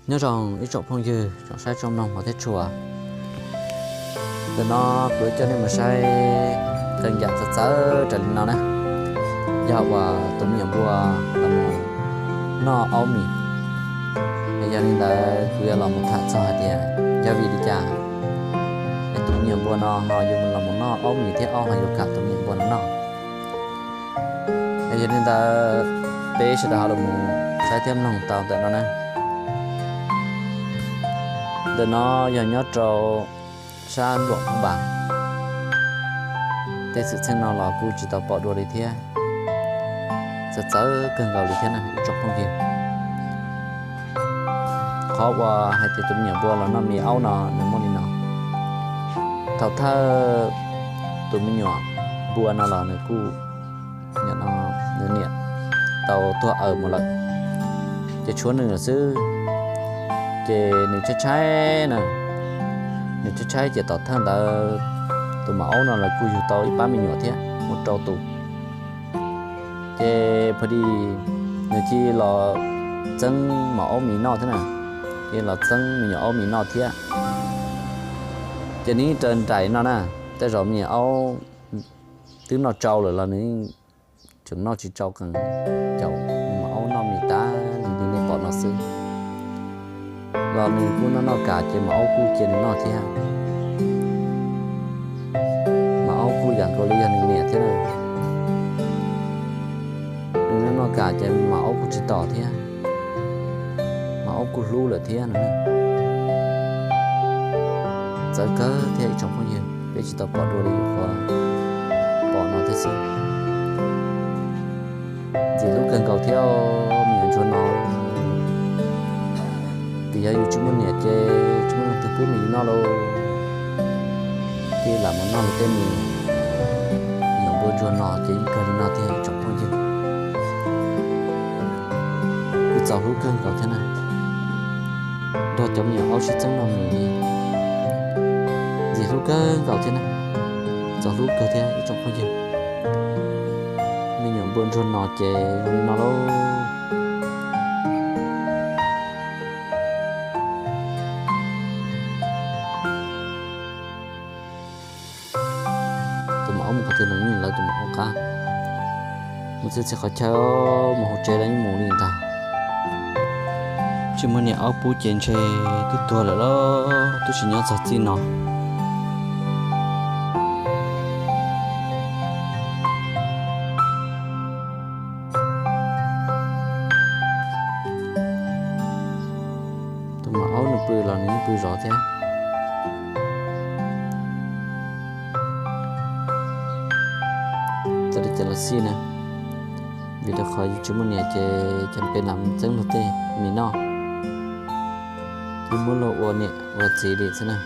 Nyob zoo ib tsoom phooj ywg tsoom saib tsoom mloog hmov thiab tshua. Ntawm no kuv yuav coj nej mus saib qee yam txawv txawv raws li no na. Yog uas tus me nyuam npua los mus noj aub mis, yog li ntawd kuv yuav los mus tham txog hais tias yog vim li cas es tus me nyuam npua no ho yuav los mus noj aub mis thiab aub ho yuav kam tus me nyuam npua no noj. Yog li ntawd peb sawv daws ho los mus saib thiab mloog tau ntawm no na. Ntawm no yog nyob rau sab Luam Phab Npas. Tej xwm txheej no los kuj tsis tau pom dua li thiab, txawv txawv kawg nkaus li thiab na ib tsoom phooj ywg. Qhov uas hais tias tus me nyuam npua los noj mis aub no nws muaj li no. Thaum thawj tus me nyuam npua no los nws kuj, nws niam tau tuag aws mus lawm, ces tshuav nws lawm xwb. Ces nws tshaib tshaib na, nws tshaib tshaib ces tom thawj ntawd tus maum aub no los kuj yug tau ib pab me nyuam thiab muaj rau tus. Ces pha di nws cia li los txeeb maum aub mis noj thiab na, cia li los txeeb me nyuam aub mis noj thiab. Ces nws yeej raws nraim no na, tej zaum me nyuam aub twb noj tsau lawm los nws yeej tseem noj tsis tsau qees, caum maum aub noj mis tas li li nej pom no xwb. Los nws kuj noj noj kam ces maum aub kuj cia nws noj thiab. Maum aub kuj yam nkaus li yog nws niam thiab na. Nws noj noj kam ces maum aub kuj tsis tos thiab, maum aub kuj hlub lawm thiab no. Txawv kawg thiab ib tsoom phooj ywg, peb tsis tau pom dua li yus qhov pom no thiab xwb. Ntxim hlub kawg nkaus thiab me nyuam ntsuag no. Vim yog yus tsis muaj niam ces tsis muaj leej twg pub nws noj lauj. Ces lam mus noj lawv tej mis. Me nyuam npua ntsuag no ces yeej kawg li no thiab ib tsoom phooj ywg. Kuj txaus hlub kawg nkaus thiab na, nrog cov me nyuam aub sib txeeb noj mis li. Ntxim hlub kawg nkaus thiab na, txaus hlub kawg thiab ib tsoom phooj ywg. Me nyuam npua ntsuag no ces zoo li no lauj. Tus maum aub mus qhov twg los yeej lawv tus maum aub qab. Mus txhij txhij qhov chaw, mus hauv tsev los yeej mus li ntag. Tsis muaj niam aub pub ces ntshe twb tuag lawm los twb tsis nyob txog txij no. Tus maum aub nws pw los nws yeej pw zov thiab. Txawm li cas los xij na, vim rau qhov yus tsis muaj niam ces cas peb lam txeeb luag tej mis noj, ces muab luag ua niam ua txiv li xwb na.